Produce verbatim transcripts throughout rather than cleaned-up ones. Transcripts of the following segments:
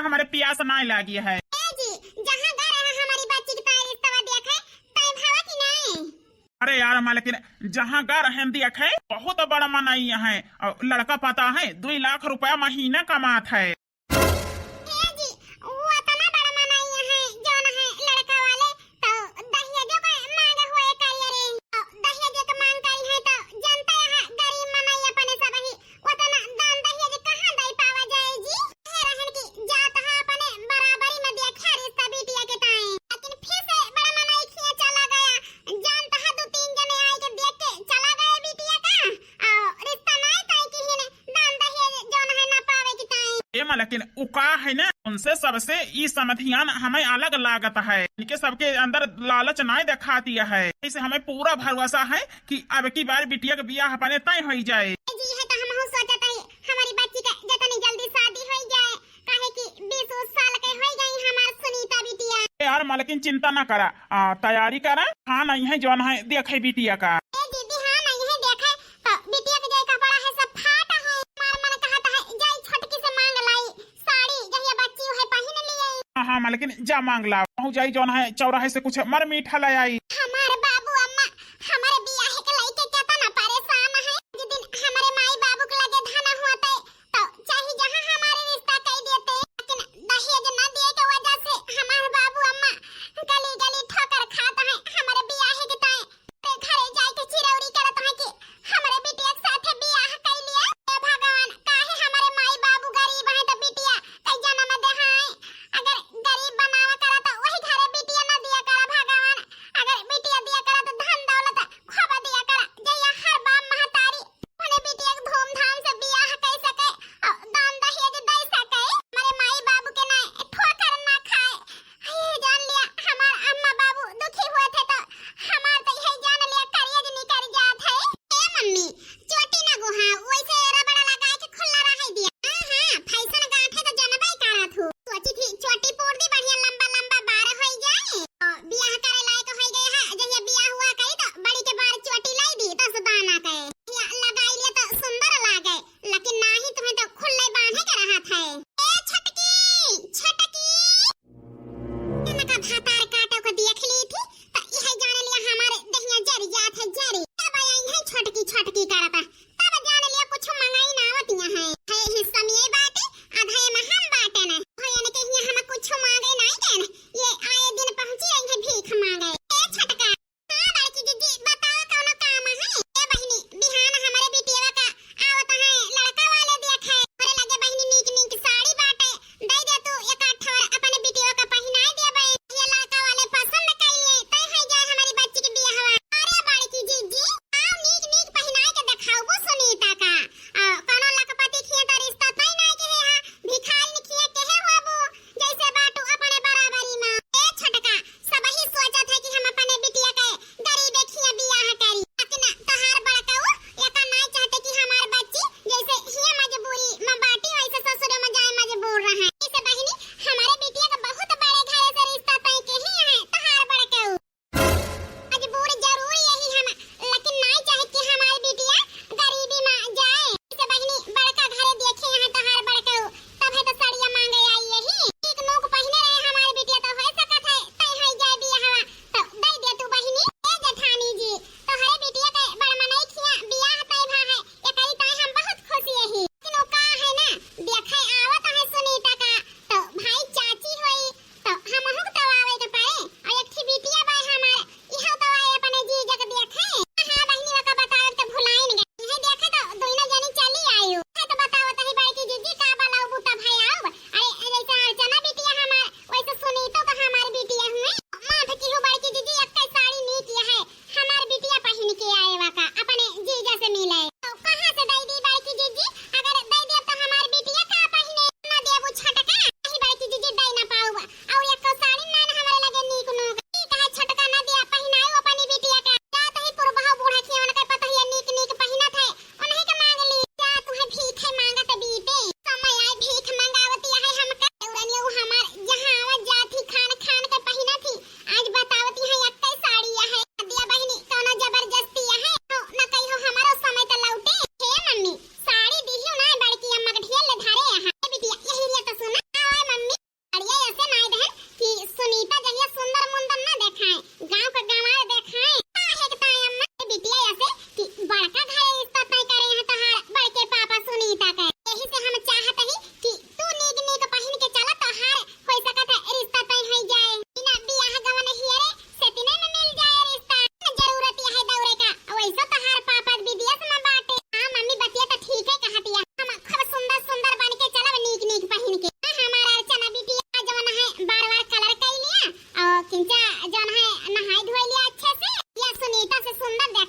हमरे पियास नाहीं लागी है। ए जी, जहाँ गा रहे हमारी बच्ची के ताई रिश्तवा देखे, ताई भावा कि नाहीं? अरे यार मालकिन, जहाँ गा रहे देखे, बहुत बड़ा मनई है, और लड़का पता है, दुई लाख रुपया महीना कमात है। ए जी, वो अतना बड़ा मनई है, जौन है लड़का वाले, तो दहेजो के मांग हुए करिए रे। तो दहेज के मांग करी है, तो जनता यहाँ गरीब मनई अपने सब ही, उतना दान दहेज कहाँ दे पावा जाए जी? कहे रहन कि जात है अपने बराबरी में देखे रिश्ता बिटिया के ताई, लेकिन फिर से बड़ा मनई खिया चला गया। जानता है, दो तीन जने आई के देख के चला गए बिटिया का, और रिश्ता नाई ताई की ही ने दान दहेज जौन है ना पावे की ताई। ए मालकिन, उ का है ना, उनसे सबसे ई समधियान हमें अलग लागत है। इनके सबके अंदर लालच नाई दिखा दिया है, इसे हमें पूरा भरोसा है कि अब की बार बिटिया के बियाह अपने तय हो जाए। ए जी, है तो हमहू सोचत है हमारी बच्ची का जितनी जल्दी शादी हो जाए, काहे कि बीस उस साल के हो गई हमार सुनीता बिटिया। ए यार मालकिन, चिंता ना करा, आ, तैयारी करा, हाँ नहीं है जौन है देखे बिटिया का। ए दीदी, हाँ नहीं है देखे, तो बिटिया के जाए कपड़ा है सब फाट है, हमार मन कहत है जाई छोटकी से मांग लाई साड़ी, जहिया बच्ची है पहन लिए। हाँ हाँ मालकिन, जा मांग ला, कहूँ जाई जौन है चौराहे से कुछ मर मीठा ले आई। हमार बाबू अम्मा हमारे बियाह के लइके केतना परेशान है। जिस दिन हमारे माई बाबू के लगे धन होते, तो चाहे जहाँ हमारे रिश्ता कई देते, लेकिन दहेज न दिए के वजह से हमार बाबू अम्मा गली गली ठोकर खात है। हमारे बियाह के ताई ते घरे जाए के चिरौरी करत है कि हमारे बिटिया के साथे बियाह कई लिया। हे भगवान, काहे हमारे माई बाबू गरीब है तो बिटिया कई जन्म दे है। अगर गरीब बनावा करा तो वही घरे बिटिया न दिया करा भगवान। अगर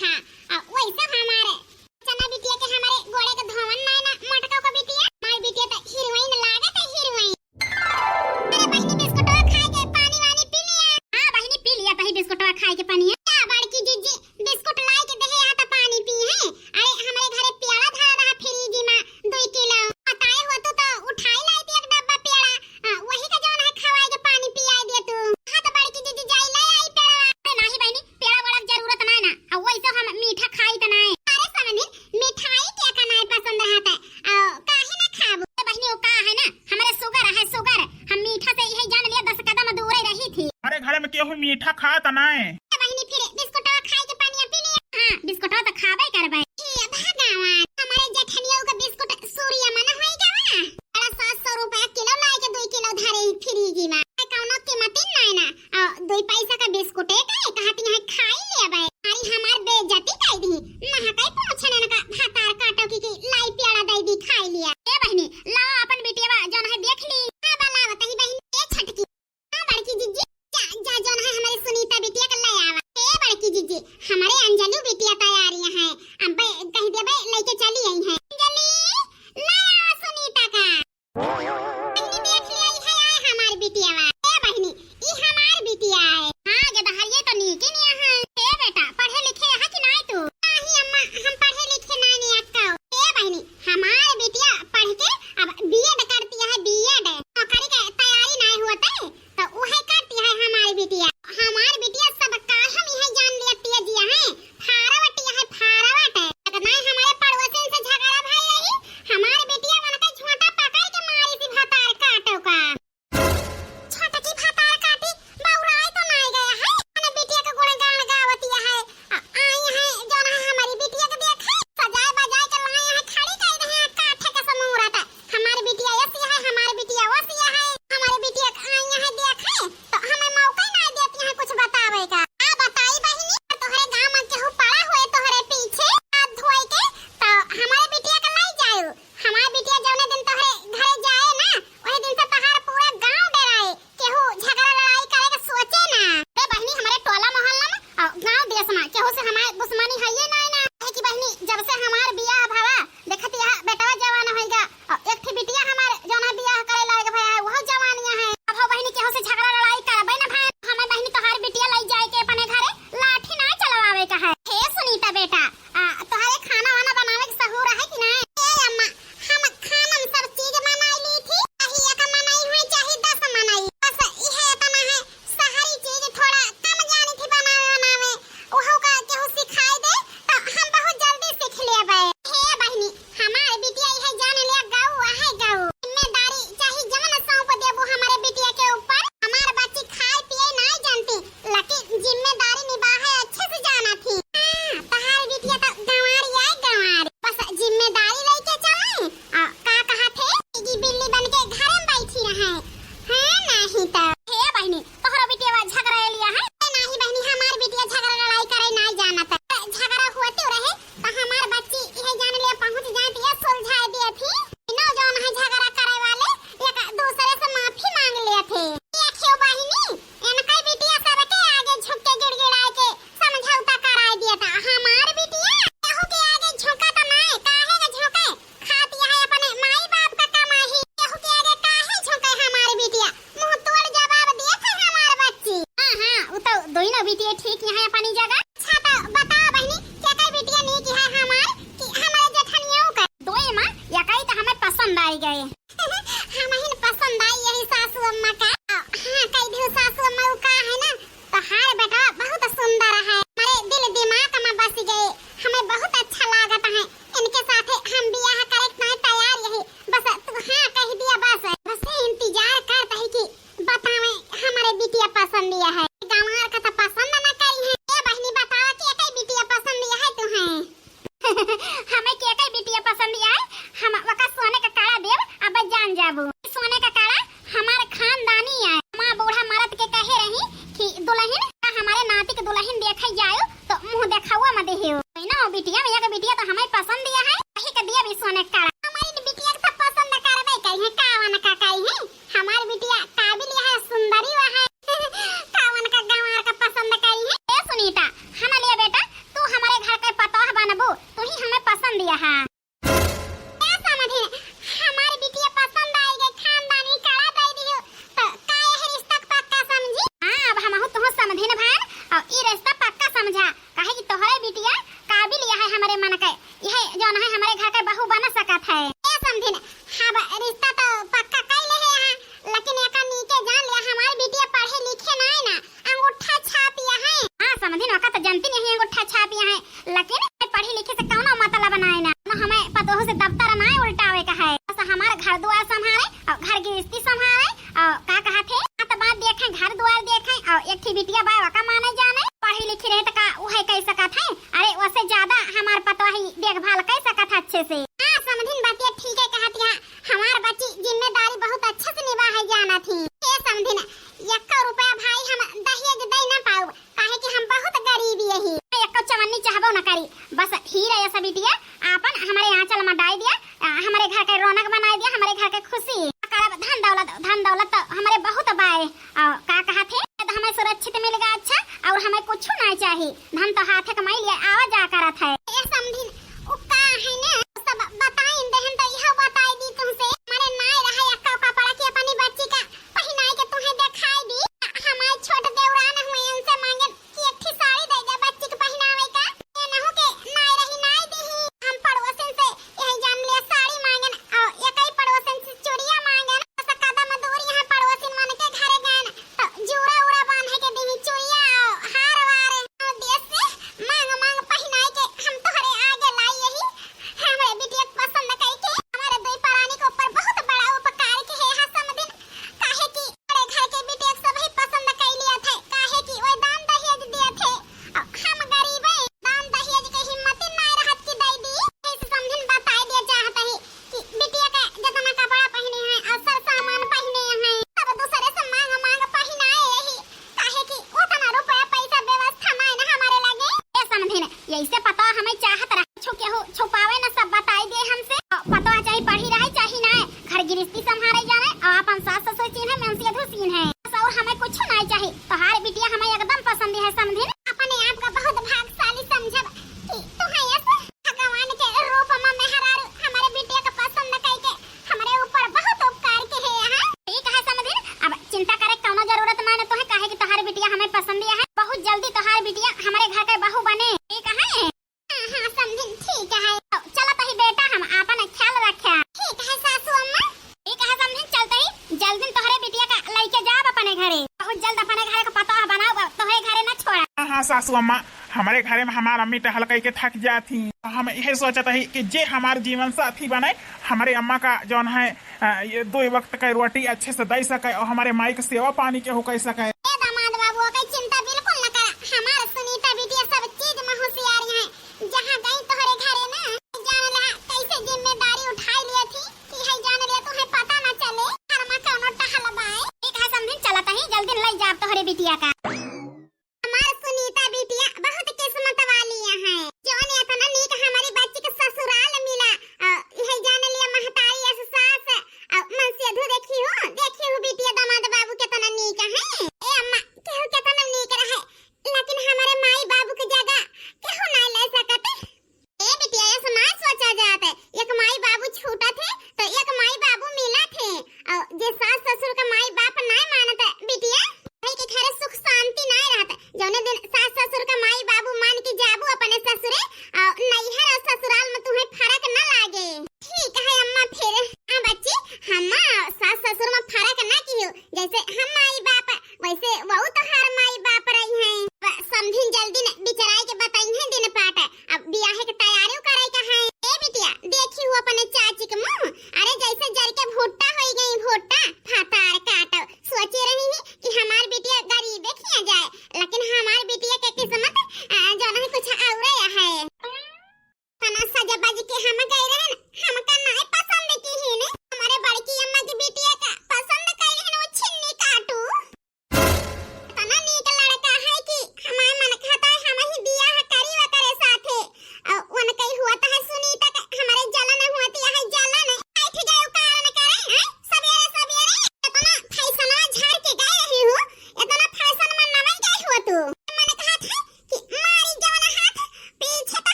हाँ, आ, वैसे हमारे चना बिटिया के हमारे गोड़े के धोवन नाय ना, मोटका का बिटिया, हमार बिटिया तो हीरोइन लागत है, हीरोइन। अरे बहिनी, बिस्कुटवा खाए के पानी वानी पी लिया? हाँ बहिनी, पी लिया तही बिस्कुटवा खाए के पानी। का बड़की जीजी बिस्कुट लाई के देहे, यहाँ तो पानी पी है। अरे हमरे घरे पेड़ा धरा रहा फ्रिज में दुई किलो, बताए हो तू तो उठाई लाई थी एक डब्बा पेड़ा। आ, वही का जौन है खवाए के पानी पियाए दे तू। हाँ तो बड़की जीजी जाई ले आई पेड़वा। अरे नाही बहिनी, पेड़ा वेड़ा के जरूरत नाय ना। आ, वैसे हम मीठा खाई त नाय। अरे समधिन, मिठाई के का नाय पसंद रहत है? आ, काहे ना खाबू? ए बहिनी, वो का है ना, हमरे sugar है, sugar। हम मीठा से यही जान लिया दस कदम दूरे रही थी। अरे घर में केहू मीठा खात नाय। ए बहिनी, फिर बिस्कुटवा खाए के पानी पी लिया? हाँ, बिस्कुटवा तो खाबे करबे। हे भगवान, हमारे जेठनियों का बिस्कुट सूर्य मन होई गवा। बड़ा सात सौ रुपया किलो लाए के दुई किलो धरे ही फ्रिज में। कौनो कीमत ही नाय ना। आ, दुई पैसा का बिस्कुटे का है, कहती है खाई लेबे। अरे हमार बेइज्जती कर दी। महकाई पूछने न का भातार काटो की, की लाई प्याला दे दी खाई लिया। ए बहिनी, लाओ अपन बिटिया जौन है देख ली। हाँ बा, लाओ तही बहिनी। ए छटकी, हाँ बड़की जीजी, जा, जा जौन है हमारी सुनीता बिटिया के ले आवा। ए बड़की जीजी, हमारे अंजलि बिटिया तैयारी है, अब कह देबे लेके चली आई है। अंजलि, ले आवा सुनीता का। बहिनी देख लिया, ई है आए हमार बिटियावा। ए बहिनी, ई हमार बिटिया है। हाँ, गदहरिये तो नीके निया है। ए बेटा, पढ़े लिखे है कि नाय तू? नाही अम्मा, हम पढ़े लिखे नाय निया का। ए बहिनी, हमार बिटिया पढ़ के अब बीएड करती है, बीएड। नौकरी के तैयारी नाय होत है, तो उहे करती है हमार बिटिया। हमार बिटिया सब काहे में है जान लिया तेजिया है। फारवट यह है, फारवट। अगर नाय हमारे पड़ोसिन से झगड़ा भई रही, हमार बिटिया मन के झोंटा पकड़ के मारी सी भतार काटो का। छोटकी भतार काटी, बौराई तो नाय गया है। अपने बिटिया के गुणगान गावतिया है। आ, आई है, जौन है हमारी बिटिया के देखे, सजाए बजाए के लाए हैं, खड़ी कर दे हैं काठे के समूरत। हमार बिटिया ऐसी है, हमार बिटिया वैसी है, हमार बिटिया के आई है देखे, तो हमें मौका ही नाय देती है कुछ बतावे का। आ बताई बहिनी, तोहरे गाँव में केहू पड़ा हुए तोहरे पीछे हाथ धोए के, तो हमारे बिटिया के लाई जाऊ। हमार बिटिया जौने दिन तोहरे घरे जाए ना, वही दिन से तोहार पूरा गाँव डराए, केहू झगड़ा लड़ाई करे के सोचे ना। ए बहिनी, हमारे टोला मोहल्ला में और गाँव देश में केहू से हमार दुश्मनी है ये नाय ना। काहे कि बहिनी, जब से हमार बियाह भवा, देखत यह बेटवा जवान होइगा, और एक ठे बिटिया हमार जौन है बियाह करे लायक भया है, वह जवानिया है। अब हो बहिनी, केहू से झगड़ा लड़ाई करबे ना भाई। हमें बहिनी तोहार बिटिया लई जाए के अपने घरे लाठी ना चलवावे का है। हे सुनीता बेटा, आ, तोहरे खाना वाना बनावे के सहूर है कि ना? ए अम्मा, हम खाना में सब चीज बनाई ली थी, चाहे एक मनई हुई, चाहे दस मनई, बस इहे इतना है, शहरी चीज थोड़ा कम जानी थी बनावे बनावे, ओहो का केहू सिखाई दे, तो हम बहुत जल्दी सीख लेबे। हे बहिनी, हमार बिटिया इहे जान लिया, गऊ आहे गऊ। जिम्मेदारी चाहे जवन सौंप देबू हमारे बिटिया के ऊपर, हमार बच्ची खाए पिए नाय जानती, लेकिन जिम्मेदारी निभाए अच्छे से जाना थी। हाँ, तहार बिटिया तो गंवार आए गंवार, बस जिम्मेदारी लेके चले। आ, का कहा थे कि बिल्ली बन के घर में बैठी रहे। हाँ, नहीं तो। हे बहिनी, तोहरो बिटिया झगड़ा लिया है? ए, नाही बहिनी, हमार बिटिया झगड़ा लड़ाई करे नाय जानत। झगड़ा होते रहे, तो हमार बच्ची इहे जान लिया पहुँच जाए, तो ये सुलझाए दिए थी। तीनों जौन है झगड़ा करे वाले, एक दूसरे से माफी मांग लिए थे। देखियो बहिनी, इनका बिटिया सबके आगे झुक के गिड़गिड़ाए के समझौता कराए दिया था। हमार बिटिया केहू के आगे झुका तो नाय, काहे के झुके? खाती है अपने माई बाप का कमाई, केहू के आगे काहे झुके हमार बिटिया? मुंह तोड़ जवाब दिए थे हमार बच्ची। हाँ, हाँ, उ तो दोनों बिटिया ठीक यहाँ अपनी जगह। अच्छा, तो बता बहिनी, के कई बिटिया नीक है हमार कि हमारे जेठनियों का? दोई माँ, या कई तो हमें पसंद आई गए। हम ही पसंद आई यही सासू अम्मा का। हाँ, कई दियो सासू अम्मा, वो का है ना, तोहार बेटा बहुत सुंदर है, हमारे दिल दिमाग में बस गए, हमें बहुत अच्छा लागत है। इनके साथे हम बियाह करे के तैयार यही, बस तू हाँ कह दिया बस। बस इंतजार करत है कि बतावे हमारे बिटिया पसंद है। गंवार का तो पसंद ना करी है। ए बहिनी, बतावा कि एकै बिटिया पसंद है तुम्हें? हमें के एकै बिटिया पसंद आए, हम वका सोने का कड़ा देब, अब जान जाबू। सोने का कड़ा हमार खानदानी आए। हमार बूढ़ा मरद के कहे रही कि दुल्हन का हमारे नाती के दुल्हन देखे जायो तो मुंह देखावा मत देहियो। ना बिटिया, भैया के बिटिया तो हमें पसंद दिया है, वही के दिया भी सोने का कड़ा। हमारी बिटिया के तो पसंद करबे करी है, कावन का कही है। हमार बिटिया काबिल है, सुंदरी वह है। कावन का गंवार का पसंद करी है। ए सुनीता, हम लिया बेटा, तू हमारे घर ते मन के, यह जौन है हमरे घर के बहू बन सकत है। ए समधिन, अब रिश्ता तो पक्का कइ ले है यहाँ, लेकिन एका नीके जान लिया, हमार बिटिया पढ़े लिखे नाय ना, अंगूठा छापिया है। हाँ समधिन, ओका तो जनती नहीं अंगूठा छापिया है, लेकिन पढ़ी लिखी से कौनो मतलब नाय ना, न हमें पतोह से दफ्तर नाय उल्टावे का है। बस हमार घर दुआर संभाले और घर गृहस्थी संभाले और का कहत है, बात बात देखे, घर दुआर देखे और एक ठी बिटिया बाय ओका माने जाने, पढ़ी लिखी रहे तो का उहे कइ सकत है? अरे वसे ज्यादा हमार पतोही देखभाल कइ सकत है अच्छे से। हाँ समधिन, बतिया ठीक है कहत है, हमार बच्ची जिम्मेदारी बहुत अच्छे से निभाए जाना थी। ए समधिन, एक्को रुपया भाई हम दहेज दे ना पाउब, काहे कि हम बहुत गरीब यही। एक्को चवन्नी चाहबो न करी, बस हीरा यस बिटिया आपन हमरे आंचल में डाई दिया, आ, हमरे घर के रौनक बनाई दिया, हमरे घर के खुशी। करब धन दौलत, धन दौलत तो हमरे बहुत बाय। और का कहत है, तो हमें सुरक्षित मिल गया अच्छा, और हमें कुछ ना चाही। धन तो हाथे कमाई लिया आवा जा करत है। ए समधिन, उ का है ना, सब बताइन देहन तो यह बताई दी तुमसे। हमरे नाय रहा एक्का कपड़ा के अपनी बच्ची का पहिनाई के तुम्हें देखाई दी। हमार छोट देवरान हुए, उनसे मांगन कि एक ठी साड़ी दे दे बच्ची के पहिनावे का। ए नहु के नाय रही, नाय दीही। हम पड़ोसन से यही जान लिया साड़ी मांगन, और एकई पड़ोसन से चुड़िया मांगन। बस कदम दूर यहाँ पड़ोसिन मन के घरे गएन, तो जूड़ा उड़ा बांधे के दीही, चुड़िया और हार वार। और देश से मांग मांग पहिनाई के हम तोहरे आगे लाई यही। हमरे बिटिया के पसंद कई के हमारे दुई परानी के ऊपर बहुत बड़ा उपकार के है। हाँ समधिन, काहे कि बड़े घर के बिटिया के सबही पसंद कइ लिया थे, काहे कि ओए दान दहेज दिया थे। अब हम गरीब हैं, दान दहेज के हिम्मत नाय रहत कि दे दी। ऐसे समधिन बताई दिया चाहत ही कि बिटिया के जितना कपड़ा पहिने हैं और सर सामान पहिने हैं, सब दूसरे से मांग मांग पहिनाए यही, काहे कि उतना रुपया पैसा व्यवस्था नाय ना हमारे लगे। ए समधिन, यही से पता हमें चाहत रहा। छु-, केहू छुपावे न, सब बताई दे हमसे। पतोह चाहे पढ़ी रहे चाहे ना, घर गिरस्ती संभारे जाने और अपन सास ससुर चीन्हे, मनसेधू चीन्हे, बस और हमें कुछ ना चाही। तोहार बिटिया हमें एकदम पसंद है समधिन। अपने आप का बहुत भाग्यशाली समझब कि तुम्हें यस भगवान के रूप में मेहरारू हमारे बिटिया का पसंद कई के हमरे ऊपर बहुत उपकार के है यहाँ। ठीक है समधिन, अब चिंता करे कौनो जरूरत ना न तोहे, काहे कि तोहार बिटिया हमें पसंद है। बहुत जल्दी तोहार बिटिया हमारे घर के बहू बने। ठीक है। हाँ, हाँ, समधिन, ठीक है। तो चलत ही बेटा, हम आपन ख्याल रख्या। ठीक है सासू अम्मा। ठीक है समधिन, चलत ही जल्दी तोहरे बिटिया का लइके जाब अपने घरे। बहुत जल्द अपने घरे का पतोह बनाउब, तोहरे घरे न छोड़ा। हाँ, हाँ, सासू अम्मा, हमरे घरे में हमार अम्मी टहल कई के थक जात ही। हम यह सोचत ही कि जे हमार जीवन साथी बने, हमरे अम्मा का जौन है अ, ये दो वक्त का रोटी अच्छे से दे सके और हमारे माई के सेवा पानी केहू कइ सके। ए दामाद बाबू, ओके चिंता बिल्कुल न करा। हमार सुनीता बिटिया सब चीज में होशियार है। जहाँ गई तोहरे घरे ना, जान ला कैसे जिम्मेदारी उठाई लिया थी कि है जान लिया तुम्हें पता न चले। घर में कौनो टहल बाए। ठीक है समधिन, चलत ही जल्दी लई जाब तोहरे बिटिया का। हमार सुनीता बिटिया बहुत किस्मत वाली है, जौन इतना नीक हमारी बच्ची के ससुराल मिला। अ, यही जान लिया महतारी अस सास, अ, मनसेधू देखी हो, देखी हो बिटिया दामाद बाबू कितना नीक है। ए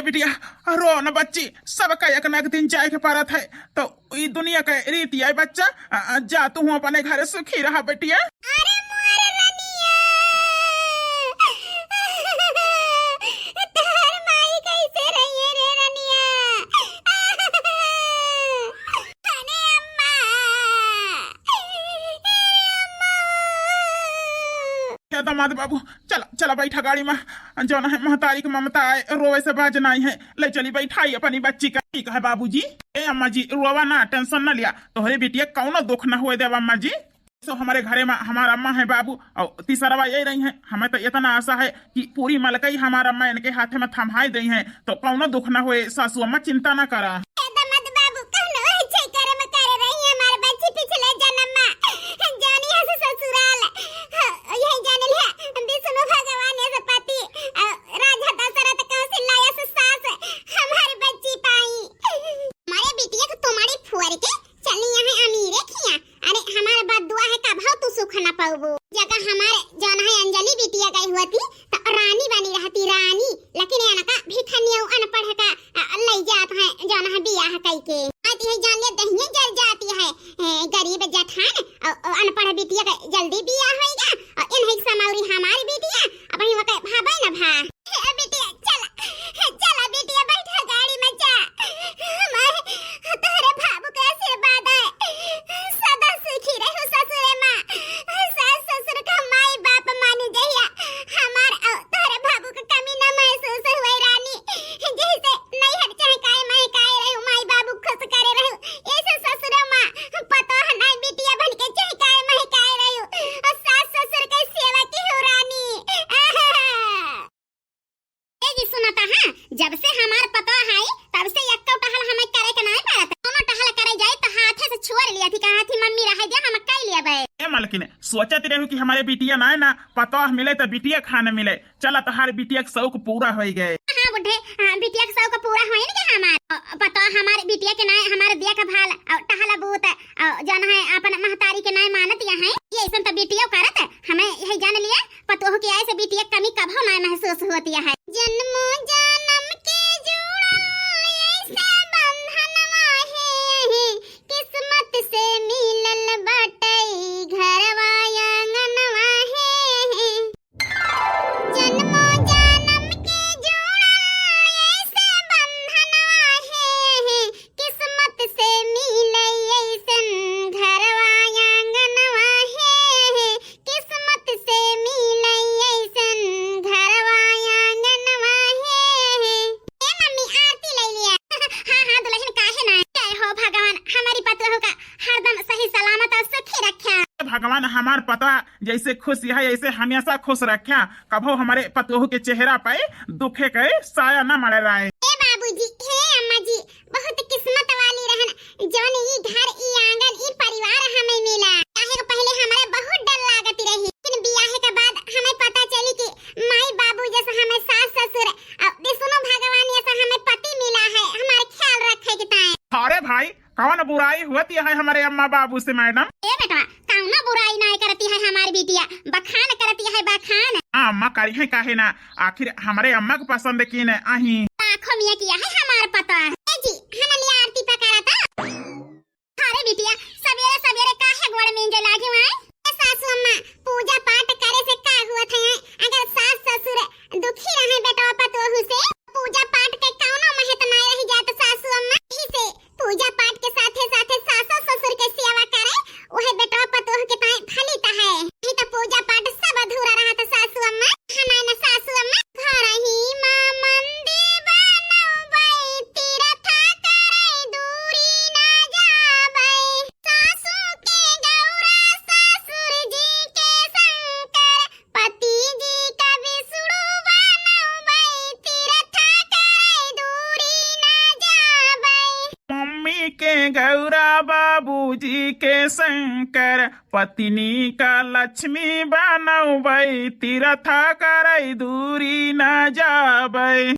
बिटिया, रो न बच्ची, सबका एक न एक दिन जाए के परत है, तो ई दुनिया के रीति है बच्चा। अ, अ, जा तू अपने घरे सुखी रहा बिटिया। अरे मोर रनिया, तोहर माई कैसे रहिए रे रनिया? अरे अम्मा, अम्मा। हे दामाद बाबू, चला, चला बैठा गाड़ी में। जौन है महतारी के ममता आए, रोवे से बाज नाई है। ले चली बैठाई अपनी बच्ची का। ठीक है बाबूजी। ए अम्मा जी, रोवा ना, tension ना लिया, तोहरे बिटिया कौनो दुख ना होए देवा अम्मा जी। सो हमारे घरे में हमार अम्मा है बाबू, और तीसरवा यही रही है। हमें तो इतना आशा है कि पूरी मलकई हमार अम्मा इनके हाथे में थमाई दई है, तो कौनो दुख ना होए। सासू अम्मा चिंता ना करा। ए दामाद बाबू, कौनो अच्छे कर्म करे रही हमार बच्ची पिछले जन्म में। जानी है से ससुराल, हाँ, यही जान लिया, विष्णु भगवान ये से पति, अ, राजा दशरथ कौशल्या ये से सास, हमार बच्ची पाई। हमारे बिटिया को तुम्हारी फुअर के चली यहाँ अमीरे खिया। अरे हमार बद्दुआ है, कभौ तू सुख न पउबू। जगह हमार जौन है अंजलि बिटिया गई हुआ थी, तो रानी बनी रहती, रानी। लेकिन इनका भिखनिया अनपढ़ का, अ, लई जात है जौन है बियाह कई के। आज यही जान ले दहिये जर जाती है, ए, गरीब जठान, अ, अ, अनपढ़ बिटिया का जल्दी बियाह होइगा, और इन्हीं समौरी हमारी बिटिया, अब वहीं वके भावे न भा। ए बिटिया, चला, चला बिटिया, बैठा गाड़ी में जा। माई, तोहरे बाबू के आशीर्वाद है, सदा सुखी रहू ससुरे माँ। सास ससुर का माई बाप मानी जहिया, हमार और तोहरे बाबू के कमी न महसूस हुए रानी। जैसे नैहर चहकाए महकाए रहू, माई बाबू खुश करे रहू, ऐसे ससुरे माँ पतोह नाई बिटिया बन के चहकाए महकाए रहू, और सास ससुर के सेवा की हो रानी। ए जी, सुना त, हाँ, जब से हमार पतोह आई, तब से एक्को टहल हमें करे के नाई पड़त। कौनो टहल करे जाए, तो हाथे से छुअर लिया थी, कहा थी, "मम्मी, रहे दे, हम कई लेबे।" ए मलकिन, सोचत रहू कि हमारे बिटिया नाई ना, पतोह मिले तो बिटिया खाने मिले। चला, तोहार बिटिया के शौक पूरा होई गए। हाँ बुढ़े, हाँ, बिटिया के शौक पूरा होई न के हमार। अ, पतोह हमार बिटिया के नाई, हमार देखभाल, और टहल बूत, और जौन है अपन महतारी के नाई मानत या है। ये ऐसन तो बिटिया करत, हमें यही जान लिया। पतोह के आए से बिटिया कमी कभो ना महसूस होती है। जन्मों जन्म के जुड़ल ऐसे बंधनवा है, किस्मत से मिलल बाटई घरवा आंगनवा है। जन्मों जन्म के जुड़ल ऐसे बंधनवा है, किस्मत से मिलई ऐसन घरवा आंगनवा है, किस्मत से मिलई ऐसन घरवा आंगनवा है। ए मम्मी, आरती ले लिया। हाँ, हाँ, दुल्हन, काहे ना? जय हो भगवान, हमारी पतोह का हरदम सही सलामत और सुखी रख्या। भगवान हमार पतोह जैसे खुश है, ऐसे हमेशा खुश रख्या। कभो हमारे पतोह के चेहरा पे दुखे के साया न मड़राए। ए बाबूजी, हे अम्मा जी, बहुत किस्मत वाली रहन, जौन ई घर, ई आंगन, ई परिवार हमें मिला। काहे के पहले हमारे बहुत डर लागत रही, लेकिन बियाह के बाद हमें पता चली कि माई बाबू जैसे हमें सास ससुर, अ, विष्णु भगवान जैसे हमें पति मिला है, हमारे ख्याल रखे के ताए। अरे भाई, कौन बुराई होती है हमारे अम्मा बाबू से मैडम? ए बेटवा, कौनो बुराई नाय करती है हमारी बिटिया, बखान करती है बखान। हाँ, अम्मा करी है काहे ना, आखिर हमारे अम्मा को पसंद की न आही। लाखों मियाँ किया है हमार पता। ए जी, हन लिया आरती पकड़ा था। अरे बिटिया, सवेरे सवेरे काहे गोड़ में जे लागी हुआ है? ए सासू अम्मा, पूजा पाठ करे से का हुआ था? अगर सास ससुर दुखी रहे बेटवा पतोहू से, पूजा पाठ के कौनो महत्व नाय रह जात सासू अम्मा। यही से पूजा पाठ के साथे साथे सासो ससुर के सेवा करे, वह बेटवा पतोह के ताई फलित है। नहीं तो पूजा पाठ सब अधूरा रहत सासू अम्मा। हमार सासू अम्मा, घर ही माँ मंदिर बनौबै, तीर्थ करै दूरी ना जाबै। सासू के गौरा ससुर जी के शंकर, पति जी का विष्णु बनौबै, तीर्थ करै दूरी ना जाबै। मम्मी के गौरा, बाबूजी के शंकर, पत्नी का लक्ष्मी बनौबै, तीर्थ करै दूरी ना जाबै।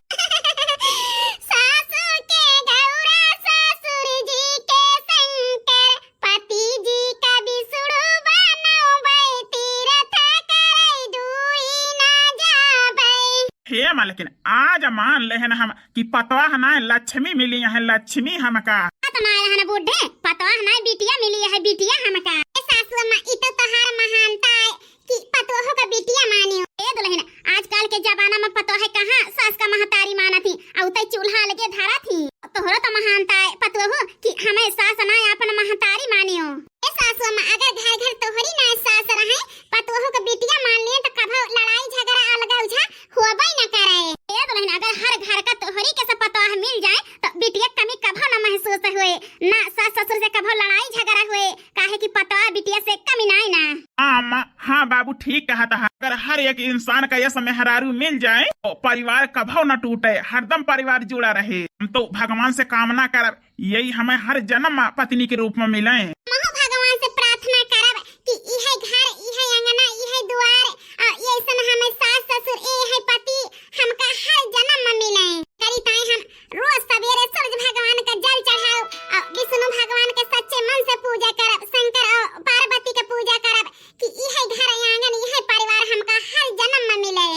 सासू के गौरा, ससुर जी के शंकर, पति जी का विष्णु बनौबै, तीर्थ करै दूरी ना जाबै। हे लेकिन आज मान लेहन हम कि पतवाह नाय, लक्ष्मी मिली है, लक्ष्मी हमका। पतवाह नाय है ना बूढ़े, पतवाह नाय, बिटिया मिली है, बिटिया हमका। ए सासू अम्मा, ई तो तोहार महानता है कि पतोहू का बिटिया मानियो। ए दुल्हन, आजकल के जमाना में पतोह कहाँ सास का महतारी मानत ही, अउ तै चूल्हा अलगे धरत ही। तोहरो तो महानता है पतोहू कि हमें सास नाय, आपन महतारी मानियो। ए सासू अम्मा, अगर घर घर तोहरी नाय सास रहे, पतोहू का बिटिया मान लिए तो कभो लड़ाई झगड़ा अलगा उझा होबे न करे। ए दुल्हन, अगर हर घर का तोहरी के सब पतवाह मिल जाए तो बिटिया कमी कभो न महसूस होए, ना सास ससुर से कभो लड़ाई झगड़ा होए, काहे कि पतवाह बिटिया से कमी नाय ना। हाँ अम्मा, हाँ बाबू ठीक कहत है। अगर हर एक इंसान का यस मेहरारू मिल जाए तो परिवार कभो न टूटे, हरदम परिवार जुड़ा रहे। हम तो भगवान से कामना करब यही हमें हर जन्म में पत्नी के रूप में मिले। हमहू भगवान से प्रार्थना करब कि इहे घर, इहे अंगना, इहे दुआर, अ, ऐसन हमें सास ससुर, इहे पति हमका हर जन्म में मिले। करी ताई हम रोज सवेरे सूरज भगवान का जल चढ़ाओ, अ, विष्णु भगवान के सच्चे मन से पूजा करब, शंकर अ पार्वती के पूजा करब कि इहे घर आंगन, इहे परिवार हमका हर जन्म में मिले।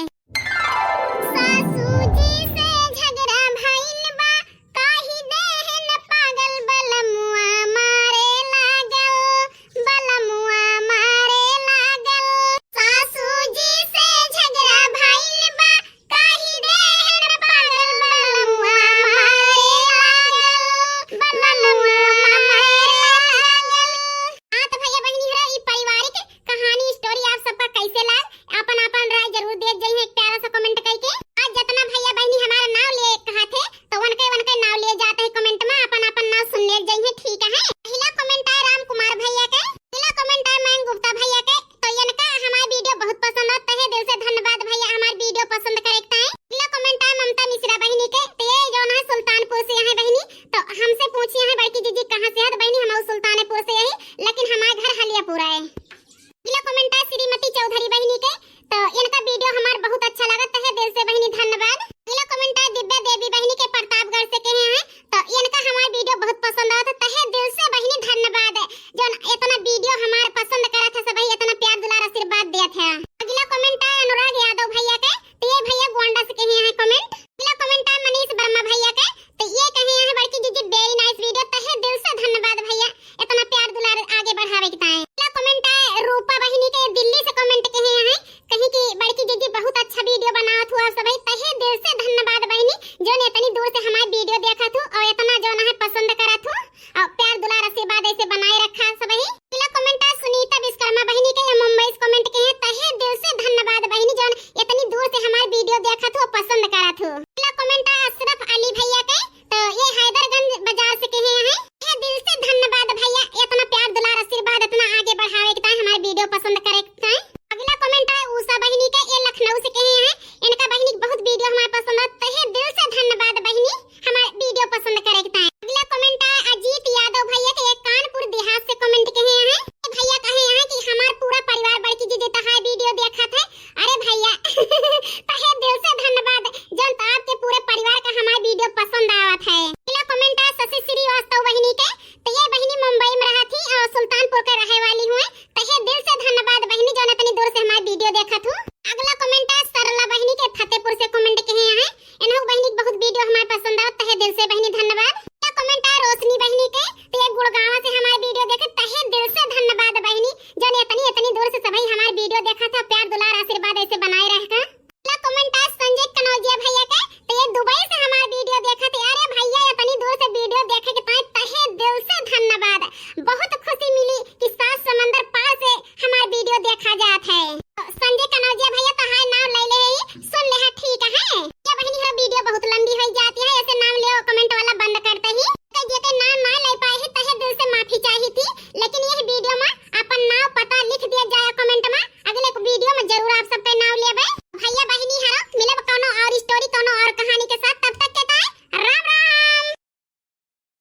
सासू जी से झगड़ा भइल बा, कहि देहन पागल, बलमुआ मारे लागल, बलमुआ मारे लागल। सासू जी से झगड़ा भइल बा, कहि देहन पागल, बलमुआ मारे लागल, बलमुआ मारे लागल। हाँ तो भैया बहिनी हरा, ई पारिवारिक कहानी story आप सबका कैसे लाग, आपन आपन राय जरूर देत जइहे एक प्यारा सा comment करके। आज जितना भैया बहिनी हमारा नाव लिए कहा थे, तो उनके उनके नाव लिए जाते हैं comment में, आपन आपन नाव सुन लिए जइहे, ठीक है। पहला comment आए राम कुमार भैया के, पहला comment आए मयंक गुप्ता भैया के। तो इनका हमार video बहुत पसंद हो, तहे दिल से धन्यवाद भैया हमार video पसंद करे के ताई। पहला comment आए ममता मिश्रा बहिनी के, तो ये जौन है सुल्तानपुर से यहाँ बहिनी, तो हमसे पूछी है बड़की जीजी कहाँ से है, तो बहिनी हम सुल्तानपुर से यही, लेकिन हमार घर हलियापुर है। अगला comment है श्रीमती चौधरी बहिनी के, तो इनका video हमार बहुत अच्छा लगा, तहे दिल से बहिनी धन्यवाद। अगला comment है दिव्या देवी बहिनी के प्रतापगढ़ से कहे हैं, तो इनका हमार video बहुत पसंद आवत है, तहे दिल से बहिनी धन्यवाद, जौन इतना video हमार पसंद करत है, सब इतना प्यार दुलार आशीर्वाद देत है। अगला comment है अनुराग यादव भैया के, तो ये भैया गोंडा से कहे हैं comment। अगला comment है मनीष वर्मा भैया के, तो ये कहे हैं बड़की जीजी very nice video, तहे दिल से धन्यवाद भैया, इतना प्यार दुलार आगे बढ़ावे के ताई। अगला comment है रूपा बहिनी के, दिल्ली से comment कहे हैं, कहीं कि बड़की जीजी बहुत अच्छा video बनावत हुआ सब, तहे दिल से धन्यवाद बहिनी, जौन इतनी दूर से हमार video देखत हो और इतना जौन है पसंद करत हो और प्यार दुलार आशीर्वाद ऐसे बनाए